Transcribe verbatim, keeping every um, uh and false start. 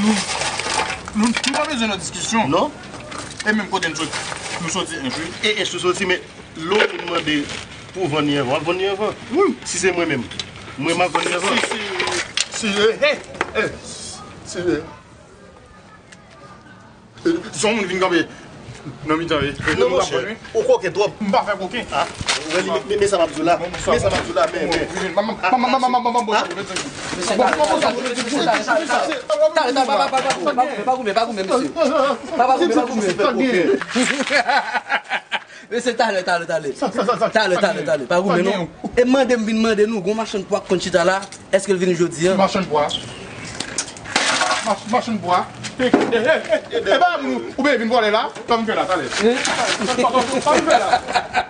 Nou, nou pa bezwen nan diskisyon. Non. E menm kote n soti, nou soti Ench, wi. E Ench nou soti, men lè yon moun mande pou vann li anvan, w ap vann li anvan. Wi. Si se mwen menm, mwen m ap vann li anvan. Si, si, si, eh, eh, eh, si, eh, eh, si yon moun vin kanpe nan mitan, eh, eh, non, monchè, ou koken twòp. M pa fè koken. Ah, men, men, men sa m ap di w la. Men sa m ap di w la, men, men. Talè, talè, pa, pa, pa, pa, pa goumen, pa goumen, pa goumen, mesye. Pa, pa goumen, pa goumen. Mesye, talè, talè, talè. Talè, talè, talè, pa goumen, non. E mande m vin mande nou, gon machann pwa k konn chita la, èske l vini jodi a? Machann pwa. Mach-, machann pwa. E, e, e, e, e, pa moun ou, ou vin vòlè la, sa m fè la, talè. Sa m fè la.